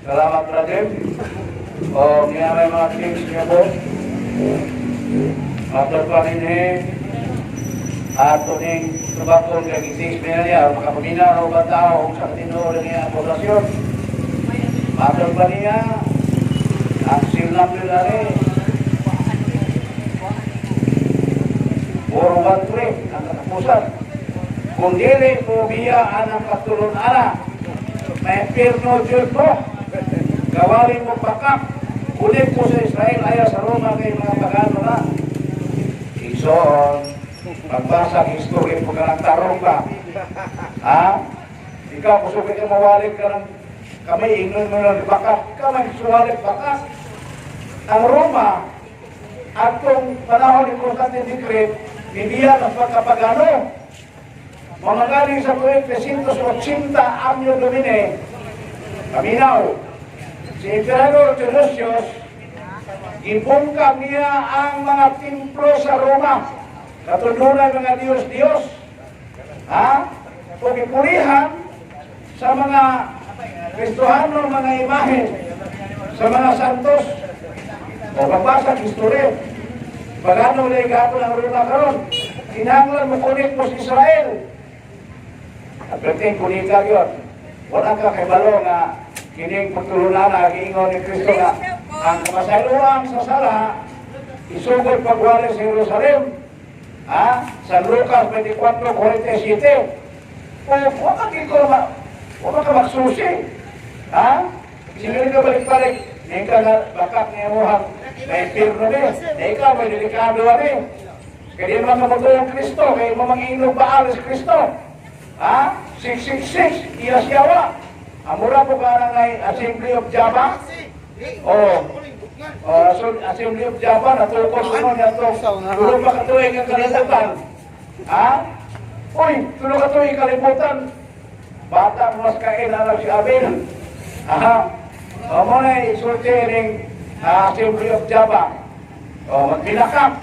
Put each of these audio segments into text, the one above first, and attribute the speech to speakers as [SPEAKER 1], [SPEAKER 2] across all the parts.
[SPEAKER 1] Salamat, brother. O, niya may mga tips niya po. Matod pa rin eh. Ato ning tubakon kay gitis niya niya, makapaminaw na ba tao kung sa tinuod ang iyang poblasyon. Matod pa niya, ang seal number na rin. 413 ang katapusan. Kung dili mo biya ang katulon-ana, may pirno jud mo. Gawalin mo bakak. Ulit ko sa Israel ayaw sa Roma kay mga pagano na. Igsoon, pagbasa history mo ka ng tarong ba? Ha? Ikaw, kung ka mawalik ka ng kamay, ingnon mo lang bakak. Ikaw may suwalik bakak. Ang Roma, atong panahon ni Constantine the Great, bibiya ng pagkapagano. Mga galing sa tuwing 380 Anno Domini, paminaw, si Emperador Theodosius, gibungkag niya ang mga templo sa Roma. Katulunan mga Diyos-Diyos. Ha? O gipulihan sa mga Kristohano, mga imahe, sa mga santos. O pagbasa history. Pagano na gapon ang Roma karon? Kinahanglan mo kunik mo sa Israel. Aperting kunika yun. Wala ka kay balo nga kining pagtulunan giingon ni Kristo nga ang kamasayloan sa sala isugod pagwali sa Jerusalem. Ha? Sa Lucas 24:47. O wa ka giko ma wa ka magsusi. Ha? Sige ka balik-balik. Di ka nga bakak niya mo hang may pirno ni. Di ka may delikado ani. Kaya di man ka ang Kristo, kaya mo mangingnog baal si Kristo. Ha? 666, iya siyawa. Amura po ka na ngay Assembly of Java. Oh. Oh, so Assembly of Java, natukos ko niya to. Tulo pa katuig ang kalibutan. Ha? Uy, tulo ka tuig kalibutan. Bata mas kain alam si Abel. Aha. O mo na isulti ning Assembly of Java. O magpinakap.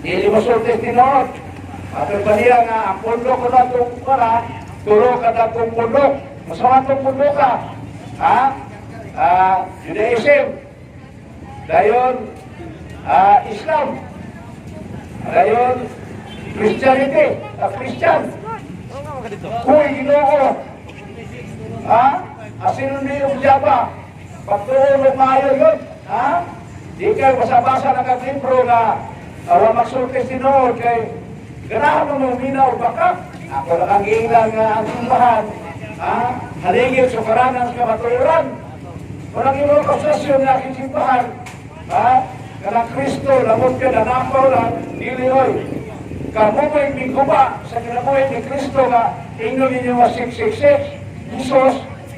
[SPEAKER 1] Dili mo sulti tinuod. Ato pa niya nga ang pundo ko na itong para, tulo ka na itong pundo. Masama itong pundo ka. Ha? Judaism. Dayon, Islam. Dayon, Christianity. Christian. Huy, Ginoo. Ha? Asin ni yung Java. Pagtuon mo maayo yun. Ha? Di kayo basa-basa ng libro nga awa magsulti tinuod kay ganahan mo mo minaw baka. Ako lang ang giingnan nga ang simbahan. Ha? Haligid sukaranan sa kamatuoran. Walang imo obsesyon nga aking simbahan. Ha? Kanang Kristo, lamot ka, nanapaw lang, dili oy. Kamo mo'y miguba sa kinabuhi ni Kristo nga ingnon ninyo nga 666. Jesus,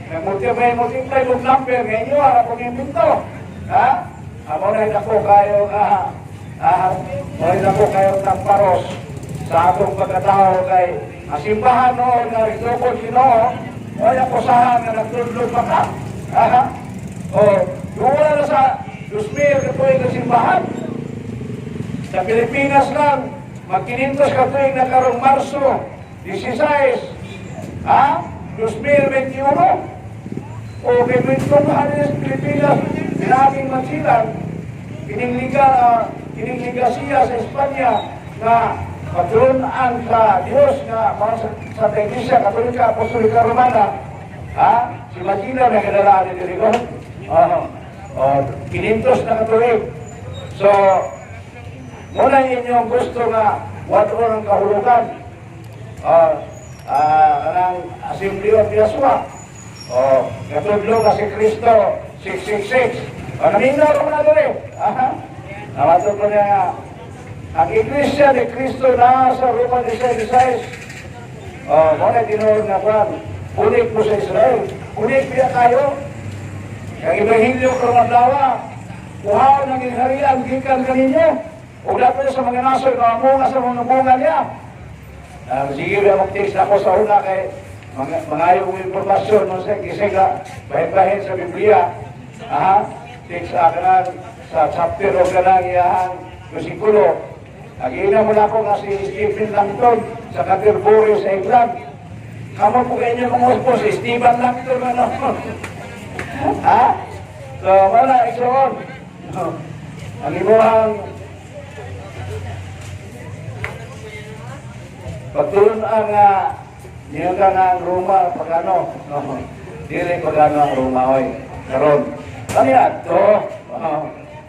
[SPEAKER 1] nga multiply, multiply mo number, nga inyo, harap kong imbento. Ha? Amo na ako kayo nga, mo na ako kayo tamparos sa atong pagkatao kay ang simbahan noon nga rigdukod Ginoo, ay akusahan nga nagtudlo pa ka. Ha? O, wala na sa 2,000 ka tuig nga simbahan. Sa Pilipinas lang, magkinintos ka tuig na karong Marso 16, ha? 2021. O kay kwentong sa Pilipinas, pinaging magsilang, kining ligasiya sa Espanya na patron-an sa Diyos nga mga sa Iglesia Katolika Apostolika Romana, ha? Si Magellan na kinalaan ni Dirigon. Oh, kinintos na katuig. So, muna inyong gusto nga wato ng kahulugan. Kanang Assembly of Yeshua. Oh, katudlo ka si Kristo 666. Oh, naminaw ko na diri. Aha. Namatod ko niya nga ang Iglesia ni Cristo na sa Roma 16. Oh, mo na tinuod nga kwan. Unik mo sa Israel. Unik biya kayo. Ang Ebanghelyo karong adlaw. Kuhaon ng gingharian gikan kaninyo. Ug dapat sa mga nasod mga bunga sa mga bunga niya. Sige ba mag-text ako sa una kay mga mga yung impormasyon no sa gising bahin-bahin sa Biblia. Aha, text sa kanang sa chapter o kanang iyahang bersikulo. Nag-iina mo na ako nga si Stephen Langton sa Canterbury sa England. Kamo po kayo mga uspo, si Stephen Langton ano. Ha? So, wala, igsoon. Ang imuhang pagtulon ang niyo ka nga ang Roma pagano, no? Dili pagano ang Roma, oy. Karon. Kani adto,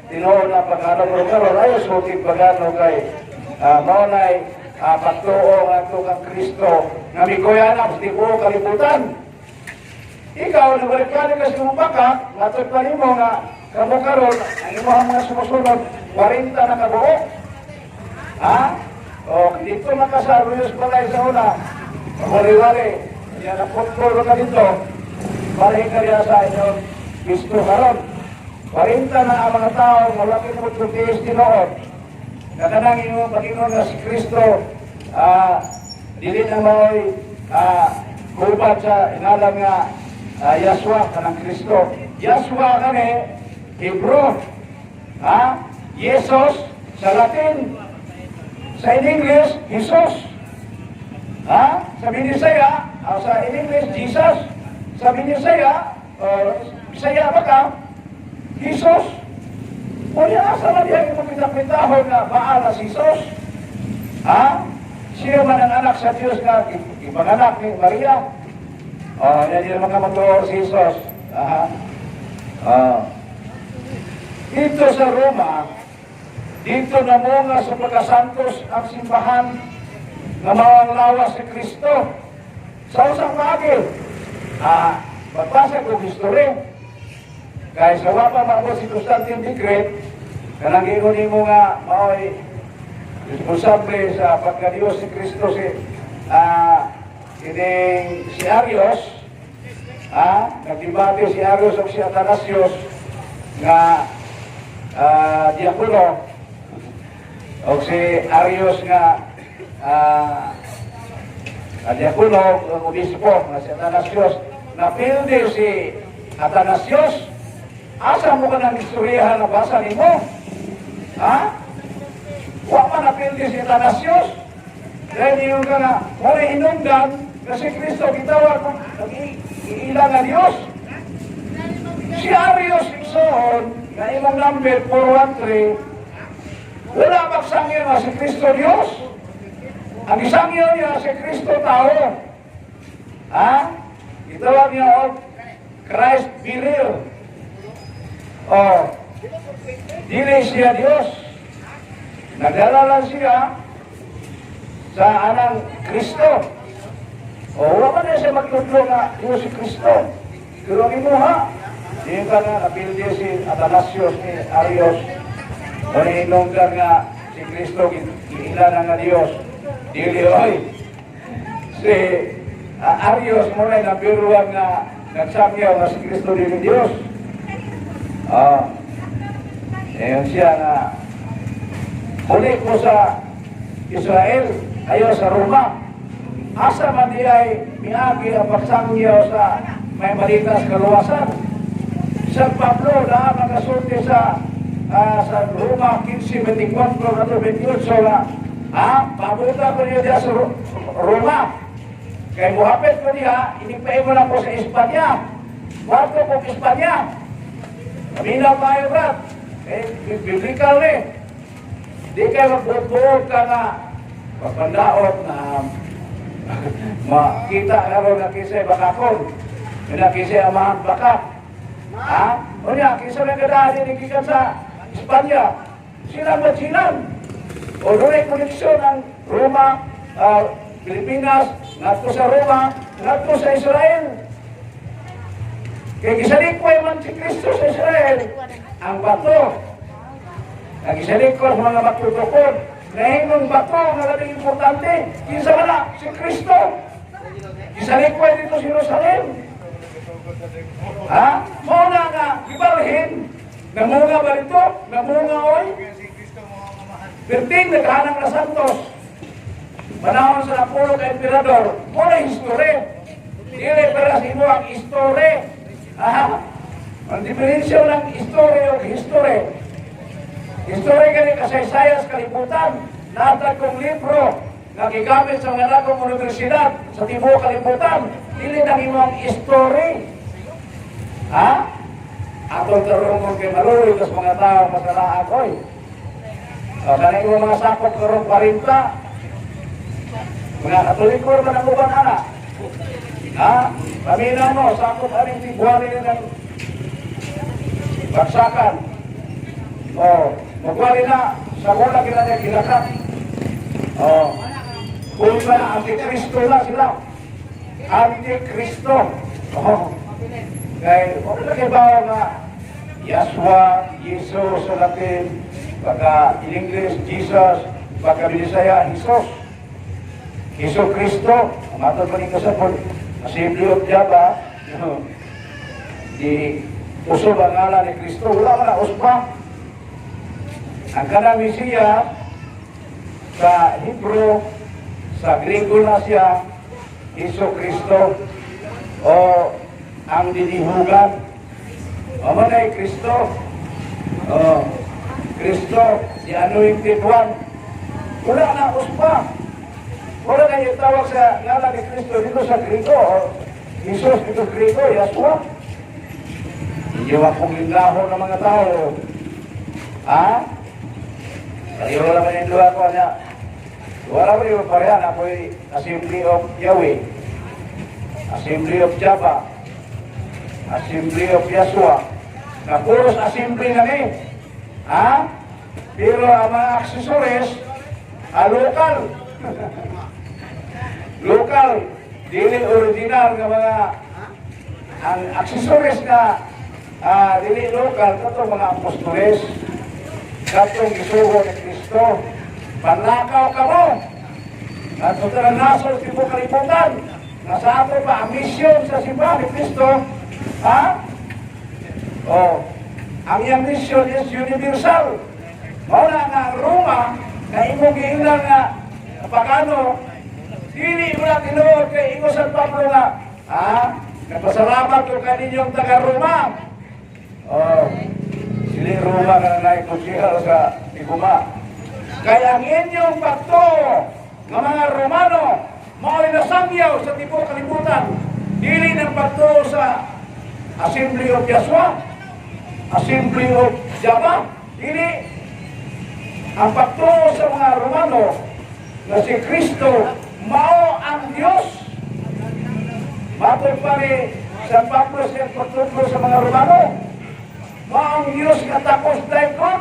[SPEAKER 1] tinuod na pagano, pero karon ayo sulti pagano kay mao nay pagtuo ngadto kang Kristo nga mikuyanap sa tibuok kalibutan. Ikaw, nabalik ka sa imong baka, matod pa nimo nga kamo karon ang imong mga sumusunod, 40 na kabuok. Ha? O, dito man ka sa Arroyos Balay sa una. Pagwari-wari, yan ang football ka dito. Balik ka riya sa inyong Kristo karon. 40 na ang mga tao nga wala mo tiis tinuod. Nga kanang imong pag-ingon nga si Kristo, dili na mao'y gubat sa inalan nga Yahshua kanang Kristo. Yahshua kani Hebrew. Ha? Jesus sa Latin. Sa in English, Jesus. Ha? Sa Binisaya, sa in English, Jesus. Sa Binisaya, Bisaya ba ka? Jesus. O niya, asa na diya yung pagpitahon na baala si Jesus? Ha? Siya man ang anak sa Diyos nga ipanganak ni Maria. O, yan din naman ka matuor si Jesus. Ha? Ah. Dito sa Roma, dito namunga sa pagkasantos ang simbahan nga mao ang lawas si Kristo. Sa usang paagi, magbasa ko history. Kaya sa wapa maabot si Constantine the Great, kanang ingon nimo nga mao'y responsable sa pagkadiyos si Kristo, si kining si Arius, nagdebate si Arius ug si Athanasius nga diakono o si Arius nga diakono ang obispo nga si Athanasius. Napildi si Athanasius. Asa mo ka ng istoryahan na basa nimo, ha? Wa man napildi si Athanasius. Dahil niyo ka na muna hinungdan na si Kristo gitawag kung nag-iila nga Diyos. Si Arius, igsoon, na imong number 413, wala magsangil nga si Kristo Diyos. Ang isangil niya, si Kristo tao. Ha? Gitawag niya og Christ bearer. Oh, dili siya Diyos. Nagdala lang siya sa anang Kristo. O, wala man na siya magtudlo nga Diyos si Kristo. Pero ang imuha, di ka na napildi si Athanasius ni Arius. O nihinungdan nga si Kristo giila na nga Diyos. Dili oy. Si Arius mo na nabiruan nga nagsangyaw nga si Kristo dili Diyos. Eh siya nga muli ko sa Israel, ayo sa Roma. Asa man di ay miagi ang pagsangyaw sa may malitas kaluwasan? San Pablo na nagasulti sa Roma 15:24 na to 28 na pabuta ko niyo diya sa Roma. Kay muhapit ko niya, inigpain mo lang ko sa Espanya. Kwarto ko Espanya. Paminaw tayo, brad. Eh, biblical eh. Di kayo magbubuod ka nga pagpandaot na makita karon nga kisay bakakon. Nga kisay amahan bakak. Ha? O niya, kinsa may kadaan ni gikan sa Espanya? Sila Magellan. O doon koneksyon ang Roma, Pilipinas, ngadto sa Roma, ngadto sa Israel. Kaya gisalikway man si Kristo sa Israel, ang bato. Ang gisalikwas sa mga magtutukod, nahimong bato nga labing importante, kinsa man na? Si Kristo. Gisalikway dito sa Jerusalem. Ha? Mao na nga, gibalhin, namunga ba dito? Namunga oy? Perting naghanang na Santos. Panahon sa Apollo kay Emperador, mao na history. Dili para sa imo ang history. Ha? Ang diferensya ng history o history. History kani kasaysayan sa kalibutan. Natag kong libro nga gigamit sa mga dakong universidad sa tibuok kalibutan. Dili nang imong history. Ha? Atong tarungon kay maluoy kas mga tao masalaag oy. O, kanang imong mga sakop karong 40. Mga Katoliko man ang uban ana. Ha? Paminaw mo, sakop aning tigwali ng bagsakan. O, magwali na, sa wala kila niya gilakat. O, kung na antikristo na sila. Antikristo. O, kay, wala na kay bawo nga, Yahshua, Jesus sa Latin, pagka in English, Jesus, pagka Binisaya, Jesus. Jesu Cristo, ang atong pa sa Assembly of Java, di usob ang ngalan ni Kristo, wala man na uspa. Ang kanang Mesiya, sa Hebrew, sa Grego na siya, Jesu Cristo, o ang dinihugan. O man ay Kristo. O, Kristo, the Anointed One. Wala na uspa. Wala na yung tawag sa ngalan ni Kristo dito sa Grego. O, Jesus dito sa Grego, Yahshua. Hindi akong lingahon ng mga tao. Ha? Pareho naman yung duha ko niya. Wala mo yung parehan. Ako'y Assembly of Yahweh. Assembly of Java. Assembly of Yahshua. Na puros assembly na ni. Ha? Pero ang mga accessories, local. Local. Dili original nga mga ang accessories na dili local kato mga apostoles, katong gisugo ni Kristo. Panlakaw ka mo at sa nasod tibuok kalibutan. Nasa ato pa ang misyon sa simbahan ni Kristo, ha? Oh, ang iyang mission is universal. Mao na nga ang Roma na imong giingnan nga pagano, dili mo na tinuod kay ingon San Pablo nga, ha? Nagpasalamat ko kaninyong taga Roma. Oh, sili Roma nga na konsehal sa Iguma. Kaya ang inyong pagtuo nga mga Romano mao'y nasangyaw sa tibuok kalibutan. Dili ng pagtuo sa Assembly of Yahshua, Assembly of Java, dili. Ang pagtuo sa mga Romano na si Kristo mao ang Diyos. Matod pa ni San Pablo sa pagtudlo sa mga Romano, mao ang Diyos nga takos daikon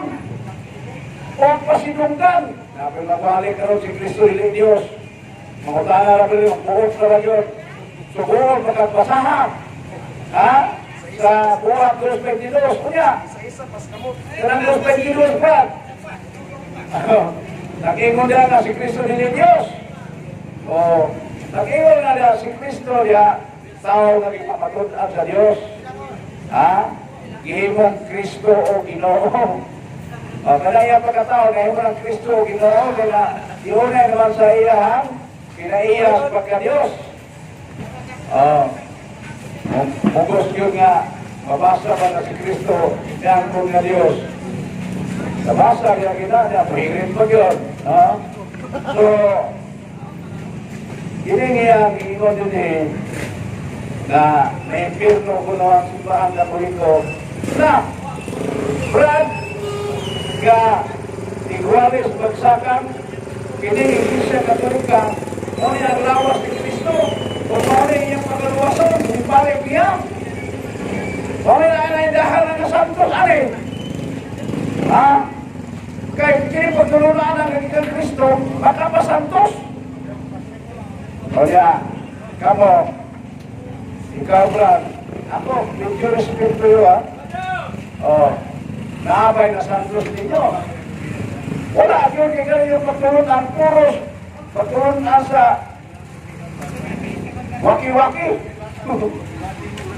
[SPEAKER 1] o pasinunggan. Napil mabalik karon si Kristo dili Diyos. Mangutana ra yung buot na ba yun? Suguol magagbasaha. Ha? Sa Buhat 2.22. Kunya, kanang 2.22 pa. Nag-ingon niya na si Kristo dili Diyos. O, nag-ingon na niya si Kristo niya, tao nga gipamatud-an sa Diyos. Ha? Gihimong Kristo o Ginoo. O, kanaya pagkatao, nahimo ng Kristo o Ginoo, kaya iunay naman sa iyang kinaiya sa pagka-Diyos. O, mugos yun nga, mabasa ba na si Kristo, niyangkon nga Diyos. Nabasa niya kita niya, pahirin pa yun. No? So, kini nga giingon din eh, na naimpirno ko na ang Simbahan Katoliko na Brad nga tigwalis bagsakan kini Iglesia Katolika mao ni ang lawas ni Kristo o mao ni iyang pagaluwason himbalik niya, mao ni ang dahal ng santos ani, ha, kay kini pagtulunan ang gikan Kristo baka pa santos. O ya, kamo, ikaw Brad, ako, with due respect to you, ha? Oh, naabay na santos ninyo. Wala, yun kay ganun yung pagtulunan, puros, pagtulunan sa waki-waki.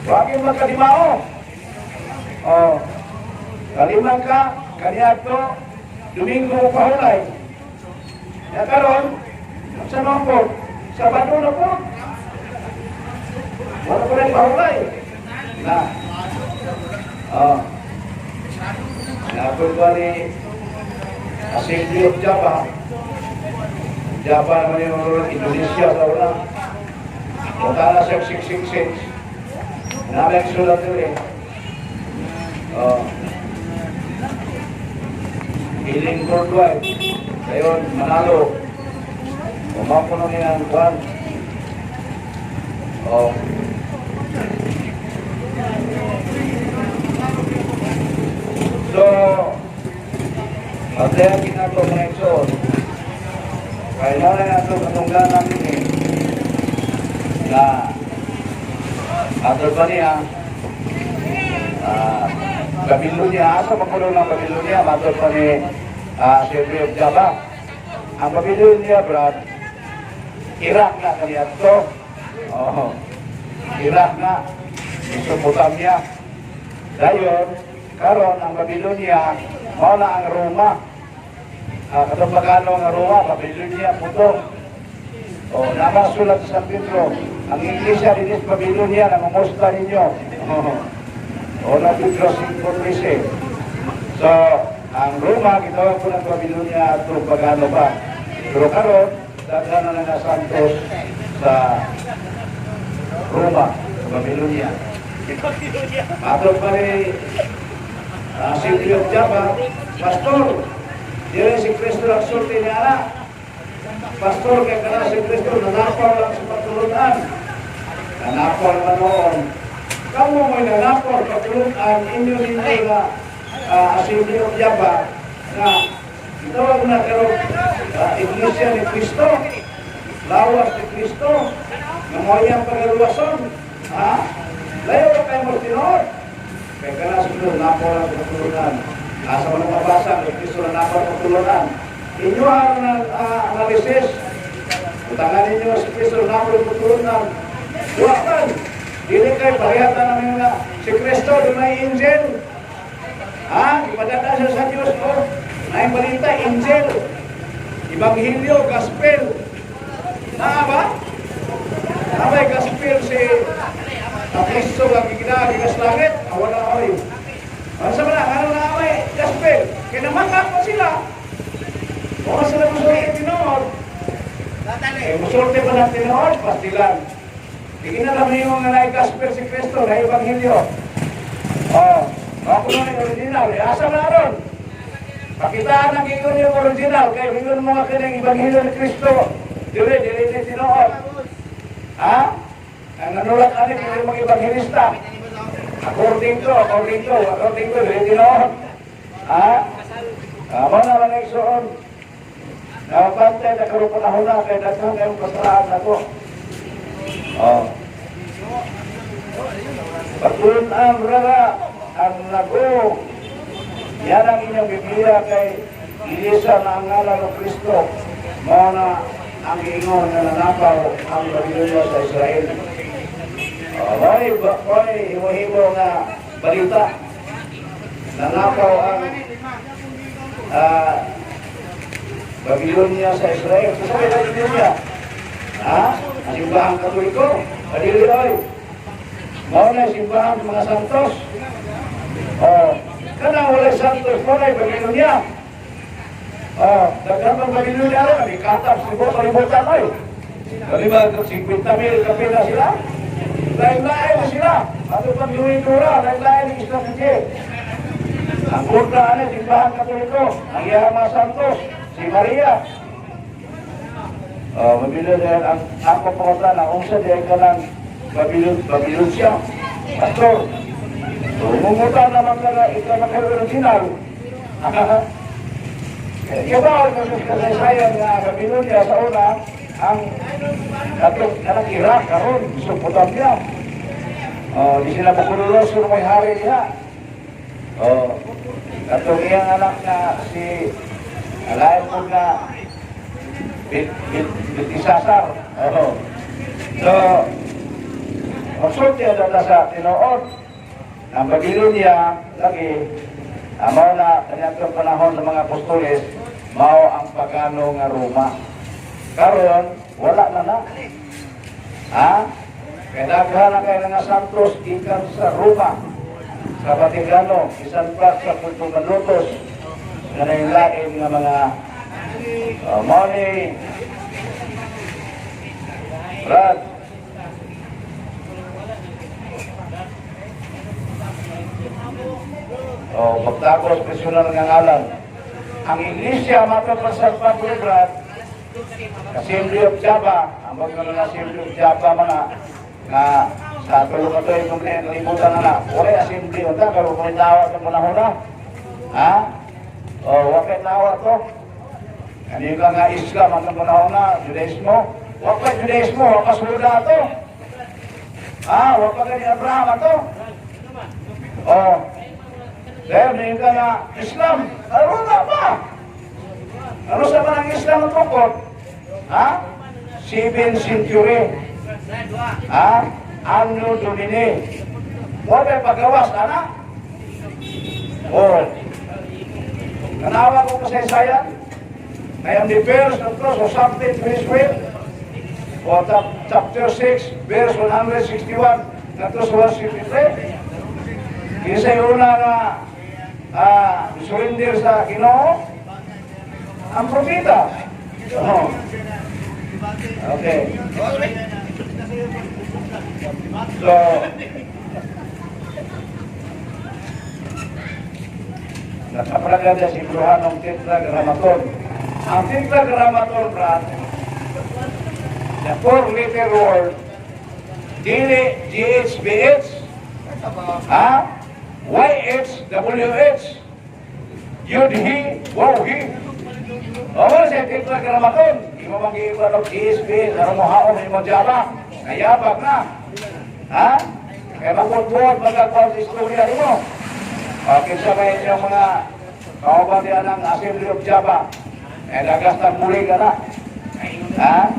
[SPEAKER 1] Waki magkalimao. Oh, kalimang ka, kaniadto, Domingo mo pahulay. Ya karon, sa po, Sabado na po. Wala pa rin pahulay. Na. Oh. Napod ba ni Assembly of Java? Java naman yung Indonesia sa una. Punta na siya 666. Namin sulat yun eh. Oh. Healing Worldwide. Ngayon, manalo. Umako na niya ang kwan. Oh. So, patayan kinato, mga igsoon. Kaya mo na nato katungganan ini na atol pa niya Babylonia, asa mapuno ng Babylonia, matol pa ni Assembly of Java. Ang Babylonia, Brad, Iraq na kaniadto. Oh, Iraq na, Mesopotamia. Dayon, karon ang Babylonia, mao na ang Roma. Katong pagano nga Roma, Babylonia puto. Oh, nakasulat sa San Pedro, ang iglesia dinhi sa Babylonia nangumusta ninyo. Oh. Una Pedro 5:13. So, ang Roma, gitawag po ng Babylonia at pagano pa. Pero karon, daghan na nga santos sa Roma, sa Babylonia. Atol pa ni Silvio Java, "Pastor, dire si Kristo ang sulti niya ana. Pastor, kay kana si Kristo nanapaw lang sa patulunan." Nanapaw na noon. Kamu mo'y nanapaw patulunan inyo ninyo na Assembly of Java na gitawag na karon Iglesia ni Cristo, lawas ni Cristo, nga mo iyang pagaluwason. Ha? Layo ka kayo mo tinuod. Kaya kana si Kristo nanapaw lang sa patulunan. Asa man ang mabasa, kay Kristo nanapaw sa patulunan? Inyo ang analysis. Utangan ninyo si Kristo nanapaw sa patulunan. Wa man. Dili kay parehatan namin nga si Kristo dunay angel. Ha? Ipadala siya sa Diyos ko. Naay balita, angel. Ebanghelyo, gospel. Naa ba? Naa gospel si ang Kristo nga giginagi sa langit? Awa na oy. Ano sa mga, ano na may gospel? Kaya naman pa sila. Wala sila musulti tinuod. Eh, musulti pa ng tinuod, pastilan. Hindi na lang yung nga naay gospel si Kristo, na ebanghelyo. Oh, ako na yung original. Eh, asa na ron? Pakitaan ang ingon yung original. Kaya ingon mo nga kining ebanghelyo ni Kristo. Dili, dili ni tinuod. Ha? Ang nanulat ani kini mga ebanghelista. According to, dili tinuod. Ha? Amo na lang, igsoon. Napantay na karoon panahon na kay daghan kayong kasalanan na to. Oh. Pagtulunan rara ang nago. Yan ang inyong Biblia kay Ilisa na ang ngalan ng Kristo. Mao na ang giingon nga nanakaw ang Babylonia sa Israel. Oh, may himo-himo nga balita. Nanakaw ang Babylonia sa Israel. Sa may Babylonia? Ha? Ang simbahang Katoliko? Kadili oy. Mao na simbahan mga santos. Oh, kanang walay santos mo na Babylonia. Oh, daghan ng Babylonia ron, ikatap sa kalibutan oy. Kaliba, 50 mil kapila sila. Lain-lain na sila. Ato pang Luis Dura, lain-lain ng Islam hindi. Ang kontra ano, simbahan Katoliko, ang iyang mga santos, si Maria. Oh, Babylon dahil ang ako pangutan na unsa diay ka ng Babylon, Babylon siya. Pastor, umungutan naman ka na ikaw na kayo original. Kaya ba, ang kasaysayan nga Babylonia sa una, ang katong kanang Iraq karon, Mesopotamia. Oh, di sila Nabucodonosor may hari diha. Oh, katong iyang anak na si alain po na Belteshazzar. Oh. So, magsulti na sa tinuod. Ang Babylonia, lagi, mao na kanyang panahon sa mga apostoles, mao ang pagano nga Roma. Karon, wala na na. Ha? Kaya daghan na kayo nga santos gikan sa Roma, sa Vaticano, bisan pa sa Puerto Manutos, nga lain nga mga mao ni Brad. pagtagos personal nga ngalan. Ang iglesia matod pa sa Pablo, Brad, Assembly of Java, ang mga nga Assembly of Java mga nga sa tulo ka tuig kung kalibutan na na, wala assembly unta karon kung tawa sa panahon na. Ha? O, wa kay tawa to. Kani ka nga Islam ang panahon na, Judaismo. Wa kay Judaismo, wa ka suda to. Ha? Wa pa kay Abraham ato. Oh. Dahil ka nga Islam, ano na pa? Ano sa man ang Islam ang tukod? Ha? 7 century. Ha? Anno Domini. Wa may pagawas, ana? Oh. Kanawa ko kasaysayan. I am the first of cross or something to his will. O chapter 6, verse 161, ngadto sa 163. Kinsa una nga surrender sa Ginoo? Ang propeta. Oh. Okay. So, nakapalagad si Bruhanong Tetragrammaton. Ang Tetragrammaton, Brad, the four-letter word, dili GHBH, ha? YHWH, Yud He, Waw He. O, wala siya Tetragrammaton. Di mo mag-iiba ng GHBH, ano mo haon mo Java, nayabag na. Ha? Kaya magbuot magagawa sa istorya mo. O, kinsa may inyong mga kauban diyan ng Assembly of Java. Eh, lagas ng muli ka na. Ha?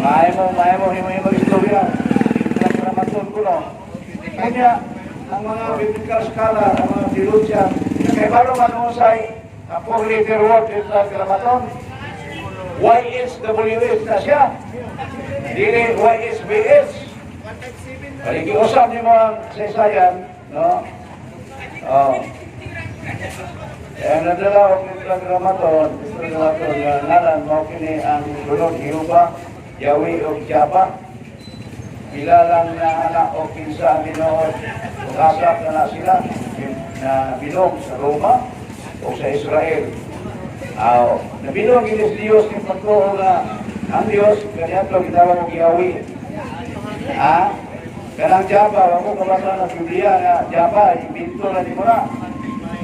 [SPEAKER 1] Maayo mo, maayo mo, himo yung istorya. Tetragrammaton ko, no? Kunya, ang mga biblical scholar, ang mga theologian, kay balo man usay ang four-letter word, Tetragrammaton, YHWH na siya. Dili YHBH. Paligi usap niyo ang kasaysayan, no? Oh. Kaya nadala og Tetragrammaton, Tetragrammaton nga ngalan mao kini ang sunod: Jehovah, Yahweh og Java. Pila lang na anak o kinsa ang Ginoo ug asa na na sila na bilong sa Roma o sa Israel. Aw, nabilong gini sa Dios ni pagtuo nga ang Dios kaniadto gitawag og Yahweh. Ha? Kanang Java, wa ko kabasa ng Biblia nga Java, imbento na ni mo na.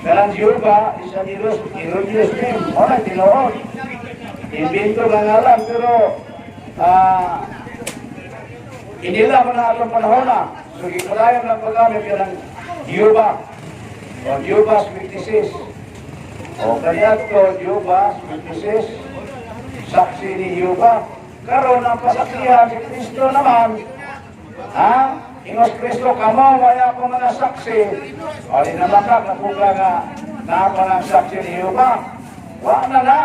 [SPEAKER 1] Kanang Jehovah, isa ni Dios, erroneous name, mo na tinuod. Imbento nga ngalan, pero inila mo na atong panahon na. So, gipadayon lang paggamit yan ng Jehovah. O, Jehovah's Witnesses. O, kaya to, Jehovah's Witnesses, saksi ni Jehovah. Karon ang pasaksihan si Kristo naman, ha? Ingos Kristo, kamo wala ko mga saksi. O, di na makak, nakuga nga, naa pa ng saksi ni Jehovah. Wa na na.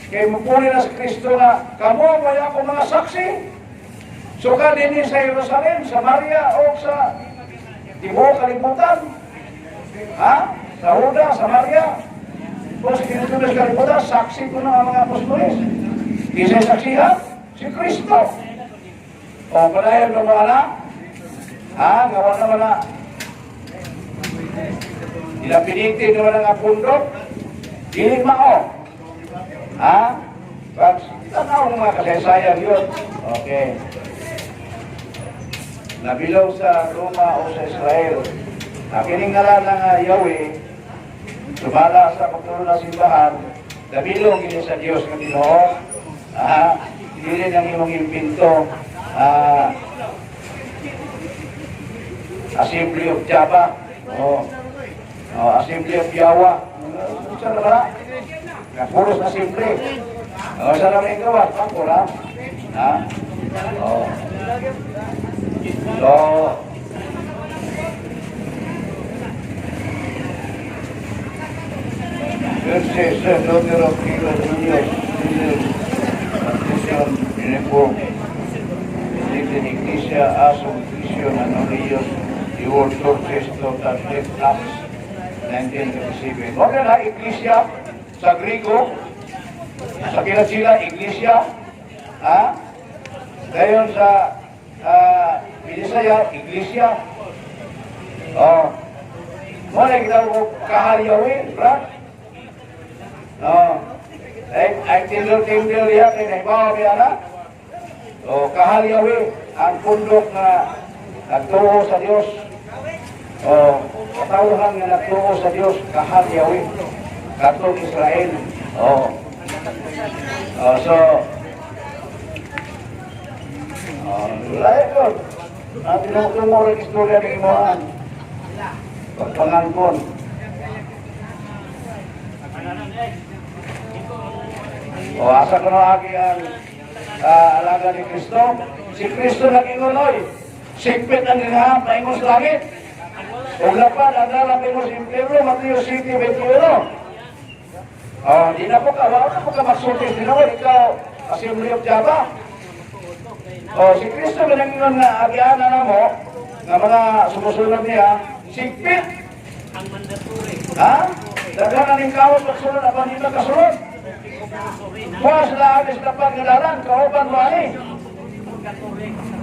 [SPEAKER 1] Kay mupuli na si Kristo na, kamo wala ko mga saksi. So ka din sa Jerusalem, sa Maria, o sa tibuok kalibutan. Ha? Sa Huda, sa Maria. O sa tinutulos kalibutan, saksi ko na ang mga apostoles. Isa saksihan, si Kristo. O, padayon mo na? Ha? Gawa naman na. Dilapiditi naman ang pundok. Dili mao. Ha? Pag tanaw ng mga kasaysayan yun. Okay. Nabilaw sa Roma o sa Israel. Ang kining ngalan ng Yahweh, sumala sa pagtulo ng simbahan, nabilong gini sa Dios nga Ginoo. Ah, dili nang imong imbento Assembly of Java. Oh. Oh, Assembly of Yawa. Saan na ba? Nga puros assembly. Oh, saan naman ikaw? Pangko na. Ha? Oh. So, verse daughter of King of Julius, Baptism, uniform, in Iglesia, as of Christian and religious, the world churches total left Acts 1937. Wala na Iglesia sa Grigo, sa Kinasila, Iglesia, ha? Dayon sa Binisaya, Iglesia. Oh. Mo na kita ko Kahal Yahweh, bro. No. Ay, tindol-tindol diha kay nahibaw niya na. O, Kahal Yahweh, ang pundok nga nagtuo sa Dios. O, katawhan nga nagtuo sa Dios, Kahal Yahweh. Katong Israel. O. O, so, oh, lahi ko. Ang tinutungo rin istorya ng imuhan. Pagpangangkon. O, asa ko na agi ang alaga ni Kristo? Si Kristo nag-ingon, oy. Sigpit ang ginaham, paingon sa langit. O lapad, ang dala paingon sa impyerno, Mateo 7:21. Oh, di na po ka, wala na po ka magsulti. Di na ikaw, Assembly of Java. Oh, si Kristo nga nangingon nga agianan na mo, nga mga sumusunod niya, sigpit. Ha? Daghan na ning kaos magsunod apan di makasunod. Kuha sila alis lapad nga dalan, kauban mo ani.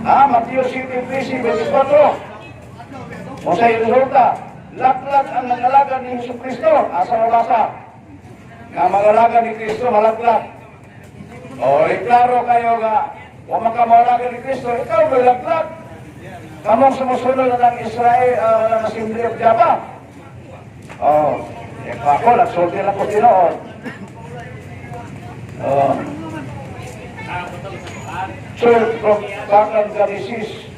[SPEAKER 1] Ha? Mateo 7, 13, 24. O sa resulta, laklat ang nangalaga ni Hesus Kristo. Asa mabasa? Nga mangalaga ni Kristo, malaklat. O, klaro kayo nga, wa makamalaga ni Kristo, ikaw may laklat. Kamong sumusunod na ng Israel, ng Assembly of Java. Oh, eh, ako, nagsulti lang ko tinuod. Oh. Church from Bakan Genesis.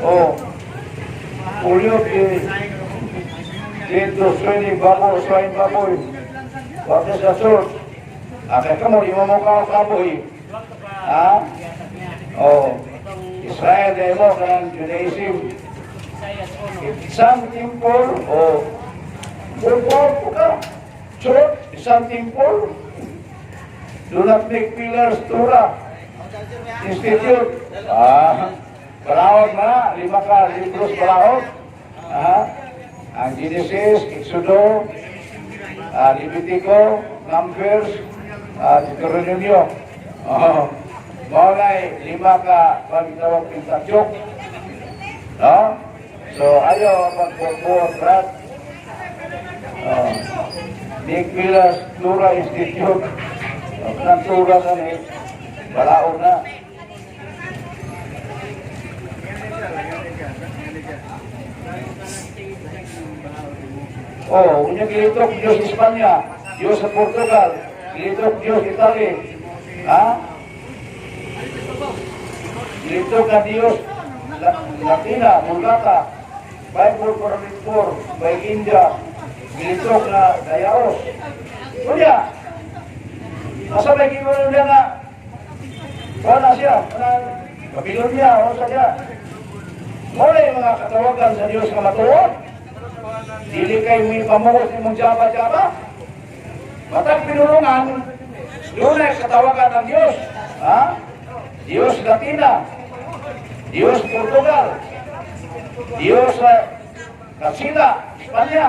[SPEAKER 1] Oh. Ulyo di dito swini babo, swine baboy. What is the church? Ah, kaya kamo, di mo mukha kaboy. Ha? Oh. Israel, di mo, kanang Judaism. Isang temple, o temple po ka. Church, isang temple. Do not make pillars, Torah. Institute. Ah, balaod na, lima ka libros balaod. Ah, ang Genesis, Exodo, Levitico, Numbers, Deuteronomio. Oh, mao na lima ka pagtawag Pentateuch. No? So ayo pagbubuhat, Brad. Oh. Nick Villas Torah Institute. Oh, kanang Torah kani balaod na. Oh, unya gilitok Diyos Espanya, Diyos sa Portugal, gilitok Diyos Italy. Ha? Gilitok na Diyos Latina, Mulgata, Bible 4 by India, gilitok na Dayaos. Unya, asa may giwan niya nga, wala siya, wala, Babylonia, o sa siya. Muna yung mga katawagan sa Diyos nga matuod. Dili kay may pamuhos imong jaba-jaba. Matag pinulungan, dunay katawagan ng Diyos. Ha? Diyos Latina, Diyos Portugal, Diyos sa Katsila, Espanya.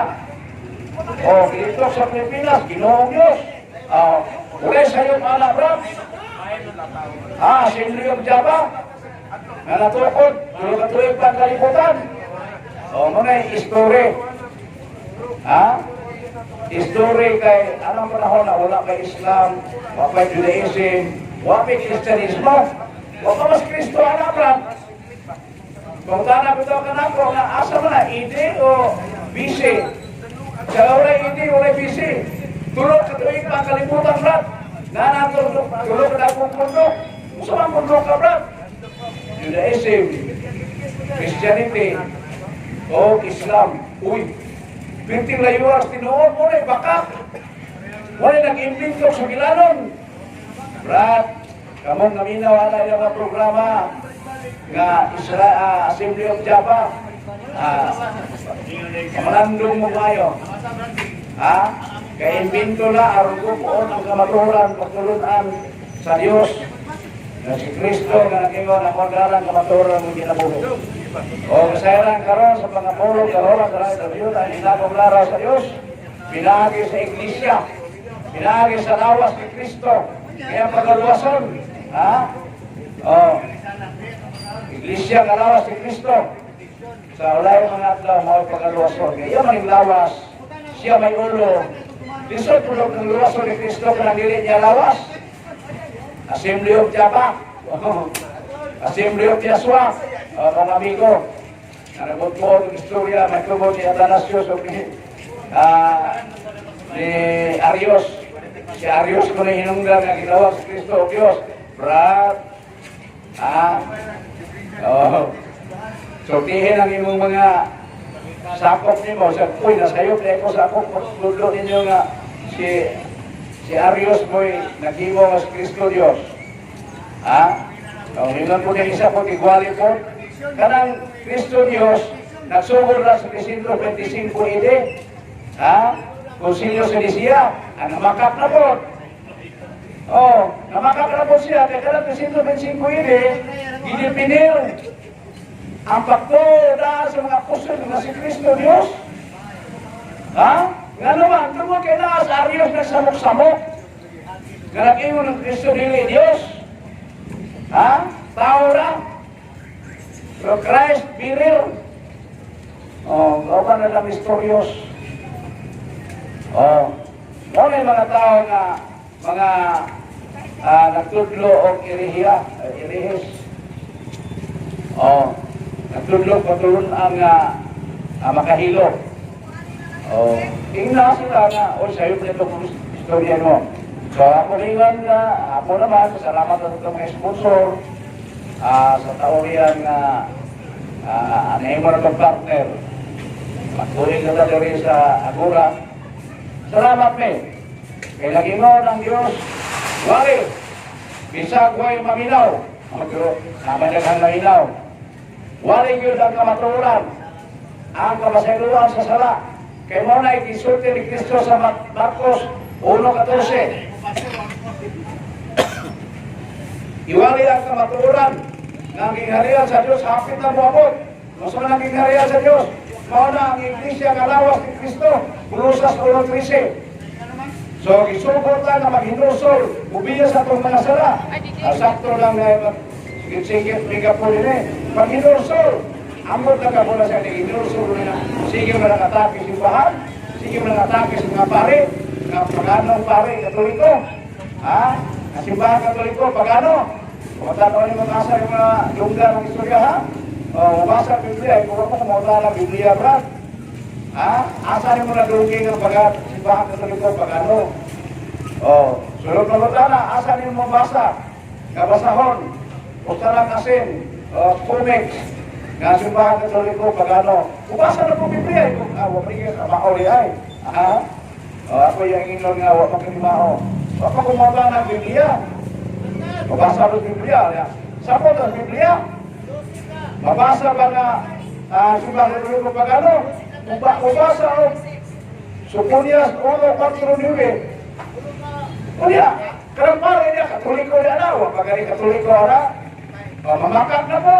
[SPEAKER 1] O, dito sa Pilipinas, Ginoong Diyos. Ah, uli sa iyong anak, bro. Ah, Assembly of Java, nga natukod, tulo ka tuig pa ang kalibutan. O, muna yung history. Ha? History kay, anong panahon na wala kay Islam, wala kay Judaism, wala kay Kristyanismo, wala pa mas Kristo, anak, bro. Kung tana ko ito kanako, nga asa man na, ID o BC? Sa wala ID, wala BC. Tulo ka tuig pa ang kalibutan, brad. Nana, tulo, tulo ka na akong pundok. Unsa man pundok ka, brad? Judaism, Christianity, o Islam. Uy, pinting layuas, tinuod mo na, baka. Wala nag-imbento sa gilanon. Brad, kamong naminaw ana yung mga programa nga Isra Assembly of Java. Kamanandong mo kayo. Ha? Kay imbento na aron kupoon ang kamatuoran pagtulunan sa Dios na si Kristo nga nag-ingon ako ang dalang kamatuoran ng kinabuhi. O kasayran karon sa pangapulog karon sa Dios ang hinabong laraw sa Dios pinaagi sa iglesia, pinaagi sa lawas ni Kristo kaya pagaluwason, ha? O iglesia nga lawas ni Kristo. Sa ulay mga adlaw, mao pagaluwason. Kaya iya maning lawas, siya may ulo. Lisod pulog ng luwason ni Kristo kanang dili niya lawas. Assembly of Java. Assembly of Yahshua. Mga amigo, narabot mo ang istorya, may tubod ni Athanasius o ni Arius. Si Arius ko na hinungdan nga gitawag si Kristo o Diyos. Brad, oh. Sultihin ang imong mga sakop nimo sa uy, nasayop na ko sakop tudlo ninyo nga si si Arius mo'y naghimo nga si Kristo Diyos. Ha? Ang ingon po niya isa po, tigwali po. Kanang Kristo Diyos, nagsugod na sa 325 AD. Ha? Konsilyo sa Nicea, ang namakak na po. Oh, namakak na po siya, kaya kanang 325 AD, gidipinir ang pagtuo daan sa mga apostol nga si Kristo Diyos. Ha? Nga naman, tungod kay naa sa Arius nagsamok-samok. Nga nag-ingon ng Kristo dili Diyos. Ha? Tao ra. Pero Christ bearer. Oh, kauban na lang misteryos. Oh, mao na yung mga tao nga mga nagtudlo og erehiya, erehis. Oh, nagtudlo patulon ang makahilo. Oh, ingna sila nga, oh, sayo pa ito kung istorya mo. So, ako ringan nga, ako naman, salamat sa itong mga sponsor, sa taorian nga, ano mo na partner. Patuloy ka na diri sa Agora. Salamat me. Kay lagingon ang Diyos, wali, bisag way maminaw. Oh, pero naman daghang maminaw. Wali gyud ang kamatuoran, ang kapasayloan sa sala. Kay mao na igisulti ni Kristo sa Marcos 1:14. Iwali ang kamatuoran nga ang gingharian sa Dios hapit na moabot. Unsa man ang gingharian sa Dios? Mao na ang iglesia nga lawas ni Kristo. Kolosas 1:13. So, gisugod lang nga maghinulsol, mubiya sa atong mga sala. Sakto lang na sige-sige, po din eh. Maghinulsol, amot na ka na siya, hinulsol na. Sige mo na nakatake simbahan, sige mo na nakatake sa mga pare, nga paganong pare, Katoliko. Ha? Ang simbahan Katoliko, pagano? Kung ni mabasa yung mga lungga ng istorya, ha? O, mabasa ang Biblia, kung ako kumauta ng Biblia, brad. Ha? Asa ni mo na duging ang bagat, simbahan Katoliko, pagano? O, sulod na na, asa ni mo mabasa? Kabasahon, usa lang asin, o, comics, nga simbahan Katoliko, pagano? Ubasa na po Biblia, kung wa man ka mauli ay. Ha? O, ako yung ingnon nga, wa pa mao. Wa pa kumauta ng Biblia. Mabasa mo Biblia. Ya. Sapot ang Biblia. Mabasa ba nga simbahan Katoliko pagano? Mabasa o Soponias 1:4-9. Unya, karang pare niya, Katoliko niya na, wa pa gani Katoliko ara. O, mamakak na po.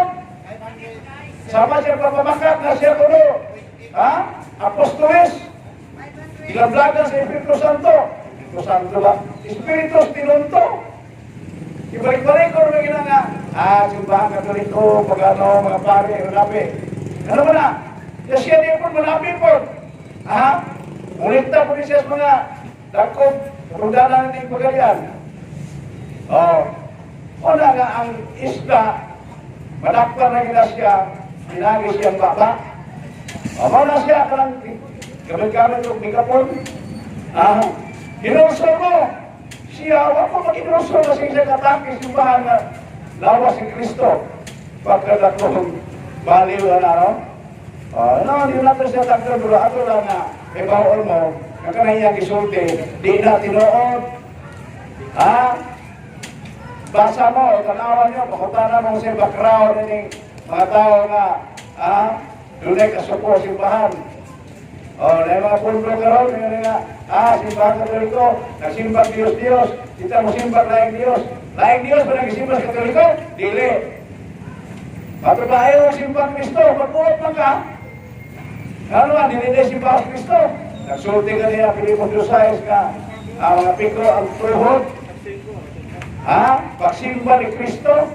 [SPEAKER 1] Sama siya papamakak na siya kuno. Ha? Apostoles. Gilablagan sa Espiritu Santo. Espiritu Santo ba? Espiritu Tinunto. Ibalik-balik ko naman gina nga. Simbahan Katoliko, pagano, mga pare, malapi. Ano ba na? Ya siya niya po, malapi po. Ha? Ngunit na po siya sa mga dagkob, rudana ng pagalian. Oh. Una nga ang isda, madakpan na gina siya, pinagi siyang baba. O, mao na siya, kanang gamit-gamit og megapon. Hinulsol mo. Siya, wa po mag-hinulsol na siya katake simbahan na lawas si Kristo. Pagkadakong baliw na no? Oh, no, di nato siya tagdro, pero ato lang na ibaon mo, nga kanang iyang gisulti, di na tinuod. Ha? Basa mo, tanawan niyo, pakutana mo sa background ini mga tao nga, ha? Dunay kasuko simbahan. Oh, na mga pundo karon nga nga, simbahan Katoliko, nagsimba Diyos Diyos, kita mo simba laing Diyos. Laing Diyos ba nagsimba sa Katoliko? Dili. Patrabaho simba Kristo, magbuot man ka. Ano nga, dili na simba sa Kristo. Nagsulti ka niya, Filipos 2:6 ka, ang mga piko, ang tuhod. Ha? Pagsimba ni Kristo.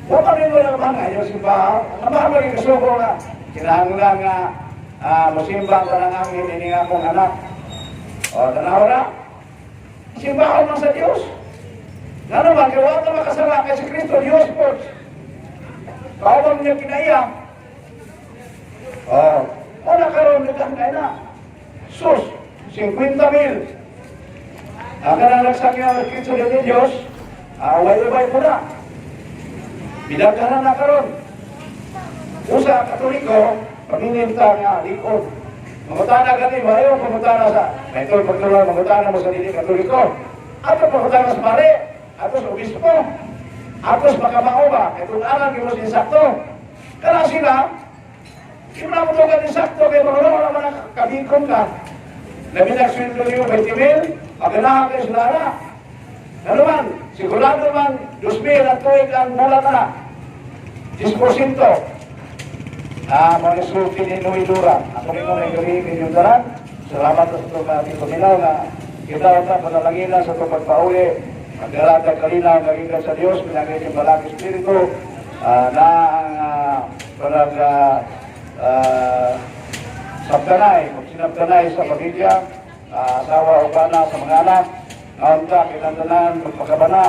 [SPEAKER 1] Wa pa rin mo naman nga yung simbahan. Ang mahal maging kasuko nga. Kinahanglan nga musimba ang tanang anghel ini nga akong anak. O, tanaw na. Simbahon man sa Dios. Ngano man, kay wala ta makasala kay si Kristo, Dios po. Kauban niya kinaiya. Oh, o na karon nagkang na. Sus, 50 mil. Ang kanang nagsakya ng Kristo ni Diyos, way-way po na. Bidaghanan na karon. Usa Katoliko, pamininta nga likod. Mangutana gani, mayo pangutana sa, ito pagtulong, mangutana mo sa dili Katoliko. Ato pangutana sa pare, ato sa obispo, ato sa makamao ba, kay kung alam mo sa insakto. Kana sila, di mo na mo tugan insakto, kay mga wala man ang kabikon ka. Labi na sweldo niyo 20 mil, paganahan kayo sa lara. Ano man, sigurado man, 2 mil at tuig ang bulan na. 10%. Mo ni sulti ni Noy Dura. Ako mo na gabi inyong tanan. Salamat sa itong ating paminaw nga kita ta panalangin sa itong pagpauli. Magdala ta kalinaw nga gikan sa Dios pinagi sa Balaang Espiritu na ang parang sabtanay, magsinabtanay sa pamilya, asawa o bana sa mga anak, naunta kitang tanan magpakabana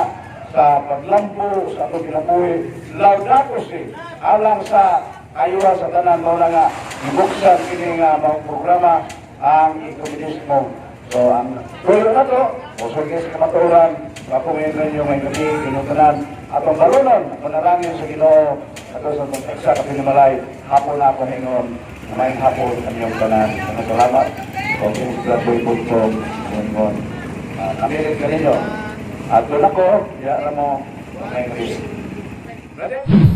[SPEAKER 1] sa paglambo sa atong kinabuhi, Laudato Si, alang sa ayuhan sa tanan. Mao na nga gibuksan kini nga maong programa ang ecumenismo. So ang tuyo na to, usog sa kamatuoran, mapungin ninyo ngayong gabi, inyong tanan, atong balunon, panalangin sa Ginoo, ato sa atong tagsa ka pinamalay, hapon na ako hingon, maayong hapon ang inyong tanan. Maraming salamat. Okay, sa Boy Bugtong, hingon. Kami rin kaninyo. At doon ako, diya mo, ngayong gabi. Ready?